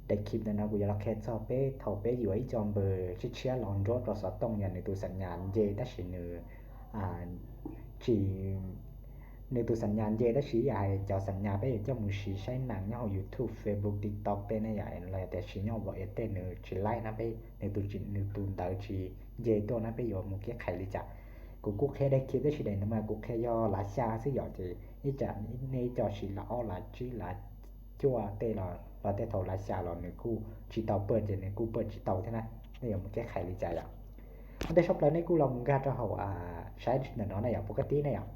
Daim clip ntawm no kuv yuav los qhia txog peb thaum peb yuav ib co npawg tshiab tshiab los nruab rau xov tooj, yog nws tus xam nyas nce tab sis nws tsis, nws tus xam nyas nce tab sis yam hais cov xam nyas peb yuav coj mus siv saib nees nyob hauv YouTube, Facebook, TikTok peb ne yom, los yog tias siv nyob hauv vos es tej nws tsis laib na peb, nws tus, nws tus ntawd tsis nce tuaj na peb yuav mus kiab qhais li cas. Kuv kuj qhia daim clip tab sis daim no mas kuv qhia yog lav xya xwb yom, ces ib tsam nej ib co siv lav ob lav tsib lav cuaj tej los tej thaum lav xya los nws kuj tsis tau pawj ces nws kuj pawj tsis tau thiab na. Nej yuav mus kiab qhais li cas yom. Ua ntej tshaj plaws nej kuj los mus nkag rau hauv saib ntawm no na yom, puas kab tib na yom.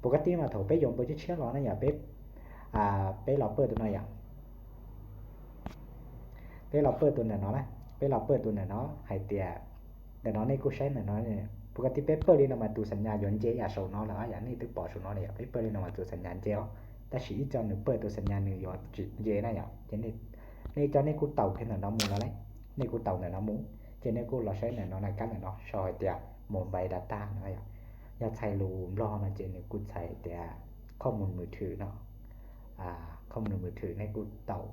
Puas kab tib mas thaum peb yuav npawg tshiab tshiab los na yom, peb, peb los pawj tus no yom. Peb los pawj tus ntawm no na, peb los pawj tus ntawm no hais tias, ntawm no nej kuj saib ntawm no, puas kab tib peb pawj li no mas tus xam nyas yuav nce yam saum no lawm yom, nej twb pom saum no na yom, peb pawj li no mas tus xam nyas nce os, tab sis ib co nws pawj tus xam nyas nws yuav tsis nce na yom, ces nej ib co nej kuj taus kiag ntawm no mus no lauj, nej kuj taus ntawm no mus, ces nej kuj los saib ntawm no na, kab ntawm no sau hais tias mobile data no yom, yog txhais lus Nplog no ces nws kuj txhais tias khoj mus mws thwm no, khoj mus mws thwm nej kuj taus,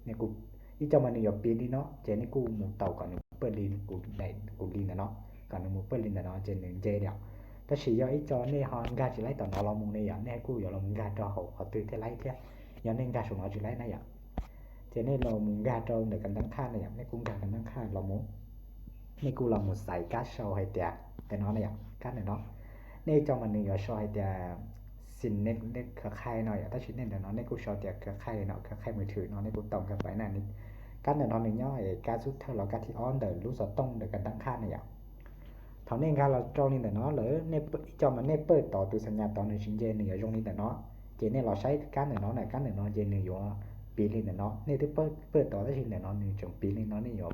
nej kuj, ib co mas nws yuav piv li no ces nej kuj mus taus kom nws pawj li kuv li ntawm no, kom nws mus pawj li ntawm no ces nws nce li os. Tab sis yog ib co nej ho nkag tsis laib tom no los mus ne yom, nej kuj yuav los nkag rau hauv qhov twg thiaj laib thiab. Yog nej nkag saum no tsis laib na yom, ces nej los mus nkag rau ntawm kav ntab qhaj na yom, nej kuj nkag kav ntab qhaj los mus, nej kuj los mus xaiv kab sau hais tias ntawm no na yom, kab ntawm no. Nej ib co mas nws yuav sau hais tias xin nej khwv khai no yom, tab sis nej ntawm no nej kuj sau tias khwv khai no, khwv khai mws thwm no, nej kuj taus nkag pais na. Kab ntawm no nws nyob es kab xub thawj los kab thib ob ntawm lub xov tooj ntawm kav ntab qhaj na yom. Thaum nej nkag los rau li ntawm no lawm, nej ib co mas nej pawj tod tus xam nyas tod nws tsis nce nws yuav zoo li ntawm no, ces nej los saib kab ntawm no na, kab ntawm no ces nws yuav piv li ntawm no. Nej twb pawj tod tab sis ntawm no nws tseem piv li no, nej yuav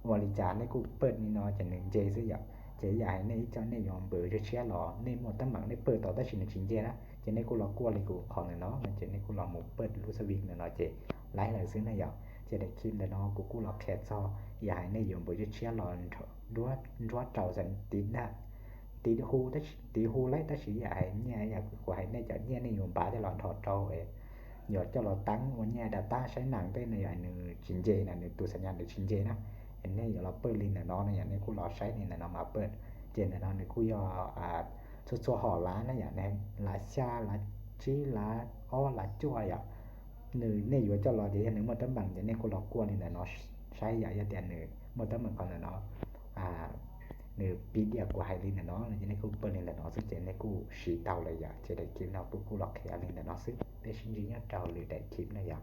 ua li cas? Nej kuj pawj li no ces nws nce xwb yom. Ces yam hais nej ib co nej yuav npawg tshiab tshiab los nej muaj teeb meem nej pawj tod tab sis nws tsis nce na, ces nej kuj los kuaj li kuv qhov ntawm no no ces nej kuj los mus pawj lub xab vij ntawm no ces laib lawm xwb na yom. Ces daim clip ntawm no kuv kuj los qhia txog yam hais nej yuav npawg tshiab tshiab los nruab rau xeem tiv dag, tiv hu, tiv hu laib tab sis yam hais nyiaj, yam kuv hais nej cov nyiaj nej yuav npav coj los nrho rau, yuav coj los teeb ua nyiaj data saib nees tej no yom, nws tsis nce na, nws tus xam nyas nws tsis nce na. Es nej yuav los pawj li ntawm no no yom, nej kuj los saib li ntawm no mas pawj. Ces ntawm no nws kuj yog txhua txhua hom lav na yom, lav xya, lav tsib, lav ob, lav cuaj yom. Nws nej yuav coj los ces yog nws muaj teeb meem ces nej kuj los kuaj li ntawm no saib yom, yog tias nws muaj teeb meem qhov ntawm no, nws piv tias kuv hais li ntawm no ces nej kuj pawj li ntawm no xwb ces nej kuj siv tau lawm yom. Ces daim clip no kuv kuj los qhia li ntawm no xwb, peb sib ntsib nyob rau lwm daim clip na yom.